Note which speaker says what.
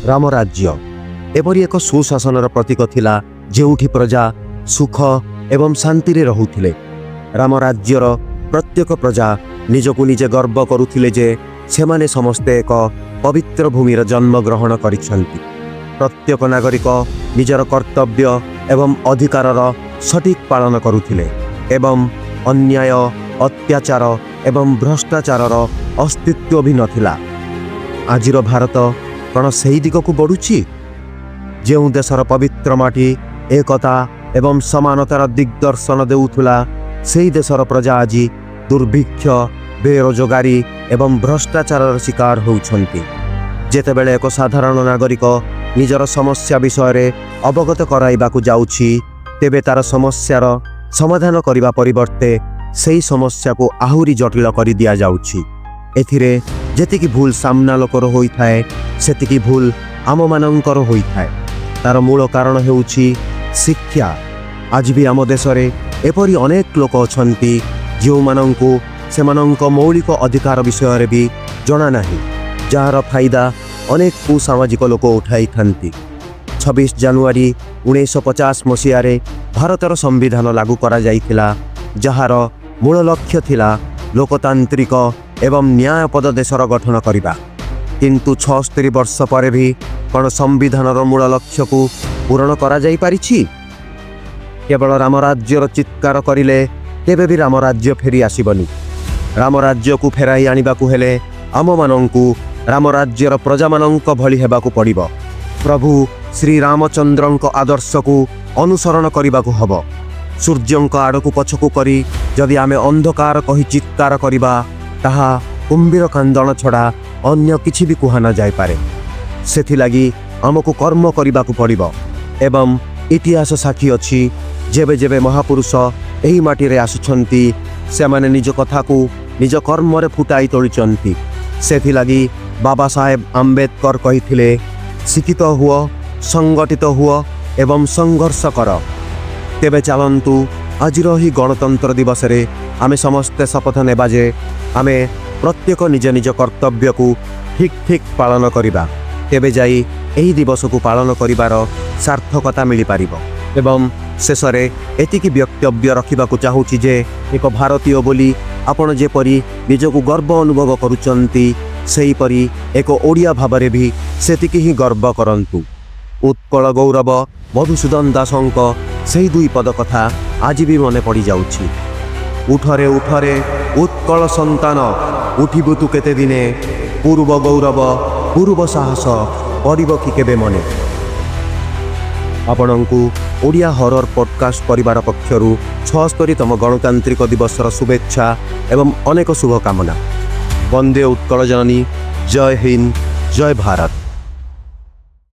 Speaker 1: ରାମରାଜ୍ୟ ଏପରି ଏକ ସୁଶାସନର ପ୍ରତୀକ ଥିଲା, ଯେଉଁଠି ପ୍ରଜା ସୁଖ ଏବଂ ଶାନ୍ତିରେ ରହୁଥିଲେ। ରାମରାଜ୍ୟର ପ୍ରତ୍ୟେକ ପ୍ରଜା ନିଜକୁ ନିଜେ ଗର୍ବ କରୁଥିଲେ ଯେ ସେମାନେ ସମସ୍ତେ ଏକ ପବିତ୍ର ଭୂମିର ଜନ୍ମ ଗ୍ରହଣ କରିଛନ୍ତି। ପ୍ରତ୍ୟେକ ନାଗରିକ ନିଜର କର୍ତ୍ତବ୍ୟ ଏବଂ ଅଧିକାରର ସଠିକ୍ ପାଳନ କରୁଥିଲେ ଏବଂ ଅନ୍ୟାୟ, ଅତ୍ୟାଚାର ଏବଂ ଭ୍ରଷ୍ଟାଚାରର ଅସ୍ତିତ୍ୱ ବି ନଥିଲା। ଆଜିର ଭାରତ କ'ଣ ସେହି ଦିଗକୁ ବଢ଼ୁଛି? ଯେଉଁ ଦେଶର ପବିତ୍ର ମାଟି ଏକତା ଏବଂ ସମାନତାର ଦିଗ୍ଦର୍ଶନ ଦେଉଥିଲା, ସେହି ଦେଶର ପ୍ରଜା ଆଜି ଦୁର୍ଭିକ୍ଷ, ବେରୋଜଗାରୀ ଏବଂ ଭ୍ରଷ୍ଟାଚାରର ଶିକାର ହେଉଛନ୍ତି। ଯେତେବେଳେ ଏକ ସାଧାରଣ ନାଗରିକ ନିଜର ସମସ୍ୟା ବିଷୟରେ ଅବଗତ କରାଇବାକୁ ଯାଉଛି, ତେବେ ତାର ସମସ୍ୟାର ସମାଧାନ କରିବା ପରିବର୍ତ୍ତେ ସେହି ସମସ୍ୟାକୁ ଆହୁରି ଜଟିଳ କରି ଦିଆଯାଉଛି। ଏଥିରେ ଯେତିକି ଭୁଲ ସାମ୍ନା ଲୋକର ହୋଇଥାଏ, ସେତିକି ଭୁଲ ଆମମାନଙ୍କର ହୋଇଥାଏ। ତାର ମୂଳ କାରଣ ହେଉଛି ଶିକ୍ଷା। ଆଜି ବି ଆମ ଦେଶରେ ଏପରି ଅନେକ ଲୋକ ଅଛନ୍ତି, ଯେଉଁମାନଙ୍କୁ ସେମାନଙ୍କ ମୌଳିକ ଅଧିକାର ବିଷୟରେ ବି ଜଣା ନାହିଁ, ଯାହାର ଫାଇଦା ଅନେକ କୁସାମାଜିକ ଲୋକ ଉଠାଇଥାନ୍ତି। 26 ଜାନୁଆରୀ 1950 ମସିହାରେ ଭାରତର ସମ୍ବିଧାନ ଲାଗୁ କରାଯାଇଥିଲା, ଯାହାର ମୂଳ ଲକ୍ଷ୍ୟ ଥିଲା ଲୋକତାନ୍ତ୍ରିକ ଏବଂ ନ୍ୟାୟପଦ ଦେଶର ଗଠନ କରିବା। କିନ୍ତୁ 76 ବର୍ଷ ପରେ ବି କ'ଣ ସମ୍ବିଧାନର ମୂଳ ଲକ୍ଷ୍ୟକୁ ପୂରଣ କରାଯାଇପାରିଛି? କେବଳ ରାମରାଜ୍ୟର ଚିତ୍କାର କରିଲେ କେବେ ବି ରାମରାଜ୍ୟ ଫେରି ଆସିବନି। ରାମରାଜ୍ୟକୁ ଫେରାଇ ଆଣିବାକୁ ହେଲେ ଆମମାନଙ୍କୁ ରାମରାଜ୍ୟର ପ୍ରଜାମାନଙ୍କ ଭଳି ହେବାକୁ ପଡ଼ିବ। ପ୍ରଭୁ ଶ୍ରୀରାମଚନ୍ଦ୍ରଙ୍କ ଆଦର୍ଶକୁ ଅନୁସରଣ କରିବାକୁ ହେବ। ସୂର୍ଯ୍ୟଙ୍କ ଆଡ଼କୁ ପଛକୁ କରି ଯଦି ଆମେ ଅନ୍ଧକାର କହି ଚିତ୍କାର କରିବା, ତାହା କୁମ୍ଭୀର କାନ୍ଦଣ ଛଡ଼ା ଅନ୍ୟ କିଛି ବି କୁହା ନ ଯାଇପାରେ। ସେଥିଲାଗି ଆମକୁ କର୍ମ କରିବାକୁ ପଡ଼ିବ ଏବଂ ଇତିହାସ ସାକ୍ଷୀ ଅଛି, ଯେବେ ଯେବେ ମହାପୁରୁଷ ଏହି ମାଟିରେ ଆସୁଛନ୍ତି, ସେମାନେ ନିଜ କଥାକୁ ନିଜ କର୍ମରେ ଫୁଟାଇ ତୋଳିଛନ୍ତି। ସେଥିଲାଗି ବାବା ସାହେବ ଆମ୍ବେଦକର କହିଥିଲେ, "ଶିକ୍ଷିତ ହୁଅ, ସଂଗଠିତ ହୁଅ ଏବଂ ସଂଘର୍ଷ କର।" ତେବେ ଚାଲନ୍ତୁ, ଆଜିର ଏହି ଗଣତନ୍ତ୍ର ଦିବସରେ ଆମେ ସମସ୍ତେ ଶପଥ ନେବା ଯେ ଆମେ ପ୍ରତ୍ୟେକ ନିଜ ନିଜ କର୍ତ୍ତବ୍ୟକୁ ଠିକ୍ ଠିକ୍ ପାଳନ କରିବା। ତେବେ ଯାଇ ଏହି ଦିବସକୁ ପାଳନ କରିବାର ସାର୍ଥକତା ମିଳିପାରିବ। ଏବଂ ଶେଷରେ ଏତିକି ବକ୍ତବ୍ୟ ରଖିବାକୁ ଚାହୁଁଛି ଯେ ଏକ ଭାରତୀୟ ବୋଲି ଆପଣ ଯେପରି ନିଜକୁ ଗର୍ବ ଅନୁଭବ କରୁଛନ୍ତି, ସେହିପରି ଏକ ଓଡ଼ିଆ ଭାବରେ ବି ସେତିକି ହିଁ ଗର୍ବ କରନ୍ତୁ। ଉତ୍କଳ ଗୌରବ ମଧୁସୂଦନ ଦାସଙ୍କ ସେହି ଦୁଇ ପଦ କଥା ଆଜି ବି ମନେ ପଡ଼ିଯାଉଛି। ଉଠରେ ଉଠରେ ଉତ୍କଳ ସନ୍ତାନ, ଉଠିବୁ ତୁ କେତେ ଦିନେ? ପୂର୍ବ ଗୌରବ, ପୂର୍ବ ସାହସ ପଡ଼ିବ କି କେବେ ମନେ? ଆପଣଙ୍କୁ ଓଡ଼ିଆ ହରର ପଡକାଷ୍ଟ ପରିବାର ପକ୍ଷରୁ 76ତମ ଗଣତାନ୍ତ୍ରିକ ଦିବସର ଶୁଭେଚ୍ଛା ଏବଂ ଅନେକ ଶୁଭକାମନା। ବନ୍ଦେ ଉତ୍କଳ ଜନନୀ। ଜୟ ହିନ୍ଦ, ଜୟ ଭାରତ।